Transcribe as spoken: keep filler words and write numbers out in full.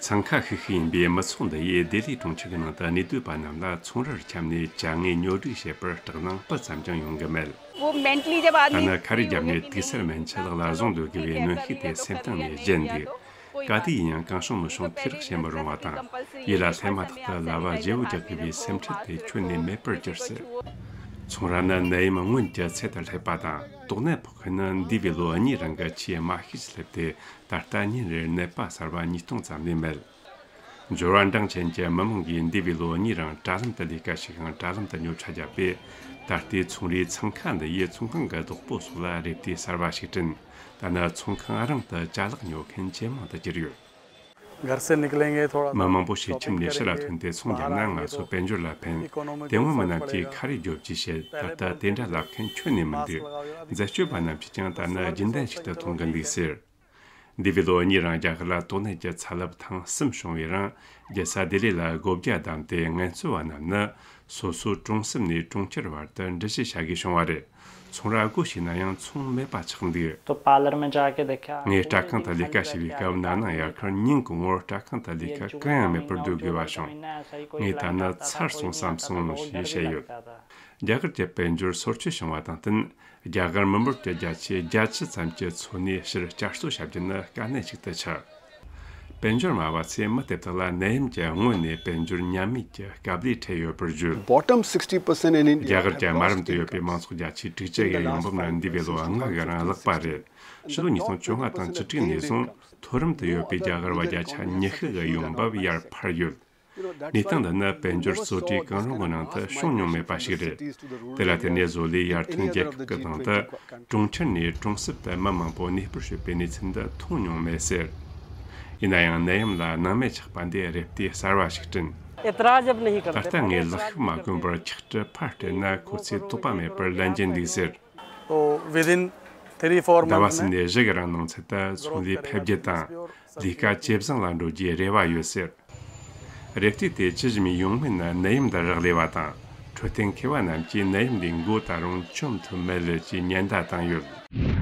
འཚང་ཁ་ཤིག་ཤིག་ཡིན་པའི་མི་ཚོགས་འདི་ཡིས་ལྡི་ལི་གྲོང་ཁྱེར་གྱི་ནང་དུ་གནས་སྡོད་པ་རྣམས་ལ་ཚོང་རར་འཁྱམས་ནས་ཅ་དངོས་ཉོ་སྒྲིག་བྱེད་པར་སྐྲག་སྣང་སྤུ་ཙམ་ཀྱང་ཡོང་གི་མེད། वो मेंटली जब आदमी ད་ནི་ཁ་རས་བརྒྱབ་ནས་དུས་སེར་མན་ཆད་ལག་ལ་བཟུང་སྡོད་དགོས་པའི་གནོན་ཤུགས་དེ་སེམས་གཏིང་ནས་བརྗེད་འདུག། ག་དུས་ཡིན་ཡང་གང་བྱུང་མི་བྱུང་ཐེ་རག་བྱེད་མི་རུང་བ་དང་། ཡིད་ལ་སླེབས་མ་ཐག་ཏུ་ལྭ་བ་བརྗེ་བོ་རྒྱག་དགོས་པའི་སེམས་ཁྲལ་དེ་ཁྱོན་ནས་མེད་པར་གྱུར་ཟེར། ཚོང་ར་ནི་ནད་ཡམས་སྔོན་གྱི་ཚད་དུ་སླེབས་པ་དང་། དོགས་གནད་ཕོག་མཁན་ནི་འདས་པའི་ལོ་གཉིས་རིང་གི་ཆེས་དམའ་ཤོས་སུ་སླེབས་ཏེ། ད་ལྟ་ཉིན་རེར་ནད་པ་གསར་པ་ཉིས་སྟོང་ཙམ་ལས་མེད། འབྱོར་བ་འབྲིང་ཆེན་གྱི་མི་མང་གིས་འདས་པའི་ལོ་གཉིས་རིང་དྲ་ལམ་དུ་ལས་ཀ་བྱས་ཤིང་། དྲ་ལམ་དུ་ཉོ་ཆ་བརྒྱབ་པས། ད་ལྟའི་ཚོང་རའི་འཚང་ཁ་འདི་ཡིས་ཚོང་ཁང་གི་བདག་པོ་སོགས་ལ་རེ་ལྟོས་གསར་བ་ཞིག་བསྐྲུན། ད་ནི་ཚོང་ཁང་རང་དུ་ཅ་ལག་ཉོ་མཁན་ཇེ་མང་དུ་གྱུར་ཡོད། घर से निकलेंगे थोड़ा। མི་མང་པོ་ཞིག་ཁྱིམ་ནས་ཕྱི་ལ་ཐོན་ཏེ་ཚོང་བརྒྱབ་ན་ང་ཚོ་དཔལ་འབྱོར་ལ་ཕན། དེ་སྔོན་མི་རྣམས་ཀྱིས་ཁ་རས་རྒྱོབ་ཅེས་བཤད། ད་ལྟ་དེ་འདྲ་ལབ་མཁན་ཁྱོན་ནས་མི་འདུག། འཛད་སྤྱོད་པ་རྣམས་ཀྱིས་ཀྱང་ད་ནི་རྒྱུན་ལྡན་ཞིག་ཏུ་མཐོང་གི་འདུག་ཟེར། འདས་པའི་ལོ་གཉིས་རིང་རྒྱ་གར་ལ་དོགས་གནད་ཀྱི་ཚ་རླབས་ཐེངས་གསུམ་བྱུང་བའི་རིང་། རྒྱལ་ས་ལྡི་ལི་ལ་སྒོ་བརྒྱ་བསྡམས་ཏེ་ངལ་རྩོལ་བ་རྣམས་ནི་སོ་སོའི་གྲོང་གསེབ་ནས་གྲོང་ཁྱེར་བར་དུ་འགྲུལ་བཞུད་བྱ་དགོས་བྱུང་བ་རེད། ཚོང་ར་སྒོ་ཕྱེ་ན་ཡང་ཚོང་མེད་པ་ཆགས་འདུག། तो पार्लर में जाके देखा। ངས་སྐྲ་ཁང་དུ་ལས་ཀ་བྱེད་པའི་སྐབས། ན་ནིང་དབྱར་ཁར་ཉིན་གང་བོར་སྐྲ་ཁང་དུ་ལས་ཀ་གང་ཡང་མེད་པར་སྡོད་དགོས་པ་བྱུང་། ངས་ད་ནི་ཚར་སོང་བསམ་སོང་ཞེས་བཤད་ཡོད། རྒྱ་གར་གྱི་དཔལ་འབྱོར་སོར་ཆུད་བྱུང་བ་དང་བསྟུན། རྒྱ་གར་མི་འབོར་གྱི་བརྒྱ་ཆའི་བརྒྱད་ཅུ་ཙམ་གྱི་འཚོ་གནས་ཕྱིར་བསྐྱར་གསོ་བྱ་རྒྱུ་ནི་དཀའ་གནད་ཅིག་ཏུ་ཆགས། དཔལ་འབྱོར་དམའ་བ་ཚོས་མི་དེ་དག་ལ་ནད་ཡམས་ཀྱི་སྔོན་ནས་དཔལ་འབྱོར་ཉམས་དམས་ཀྱི་སྐབས་ལས་འཕྲད་ཡོད་པར་བརྗོད། Bottom sixty percent in India རྒྱ་གར་གྱི་དམའ་རིམ་དུ་ཡོད་པའི་མང་ཚོགས་བརྒྱ་ཆའི་དྲུག་ཅུ་ཡི་ཡོང་འབབ་ནི་འདས་པའི་ལོ་ལྔ་གི་རིང་བརླག་པ་རེད། ཕྱི་ལོ་ཉིས་སྟོང་བཅོ་ལྔ་དང་བཅུ་དྲུག་ནས་བཟུང་མཐོ་རིམ་དུ་ཡོད་པའི་རྒྱ་གར་བ་བརྒྱ་ཆ་ཉི་ཤུ་གི་ཡོང་འབབ་ཡར་འཕར་ཡོད། གནས་སྟངས་འདི་ནི་དཔལ་འབྱོར་གཙོ་གྲས་གང་རུང་གི་ནང་དུ་བྱུང་མྱོང་མེད་པ་ཞིག་རེད། དེ་ལ་བརྟེན་ནས་བཟོ་ལས་ཡར་ཐོན་རྒྱལ་ཁབ་ཀྱི་ནང་དུ་གྲོང་ཁྱེར་ནས་གྲོང་གསེབ་ཏུ་མི་མང་པོ་གནས་སྤོར་བྱེད་པའི་གནས་ཚུལ་འདི་མཐོང་མྱོང་མེད་ཟེར། ཡིན་ན་ཡང་ནད་ཡམས་ལ་སྣང་མེད་ཆགས་པ་འདི་རེ་ལྟོས་གསར་བ་ཞིག་བསྐྲུན། ད་ལྟ་ངས་ལག་ཤུབས་མ་གོན་པར་ཆིག་ཁྲི་ཕར་སྤྲད་ན་ཁོ་ཚོས་དོགས་པ་མེད་པར་ལན་འཇལ་འདུག་ཟེར། तो विद इन थ्री फोर ཟླ་བ་གསུམ་ནས་བཞི་གི་རིང་ནང་ཚུད་དུ་ཚོང་ལས་འཕེལ་རྒྱས་དང་ལས་ཀ་ཇེ་བཟང་ལ་འགྲོ་རྒྱུའི་རེ་བ་ཡོད་ཟེར། རེ་ལྟོས་དེ་ཇི་བཞིན་ཡོང་མིན་ནི་ནད་ཡམས་འདི་རག་ལས་པ་དང་། འཕྲོད་བསྟེན་མཁས་པ་རྣམས་ཀྱིས་ནད་ཡམས་འདིའི་མགོ་ད་རུང་བཅོམ་ཐུབ་མེད་ལུགས་ཀྱི་ཉེན་བརྡ་བཏང་ཡོད།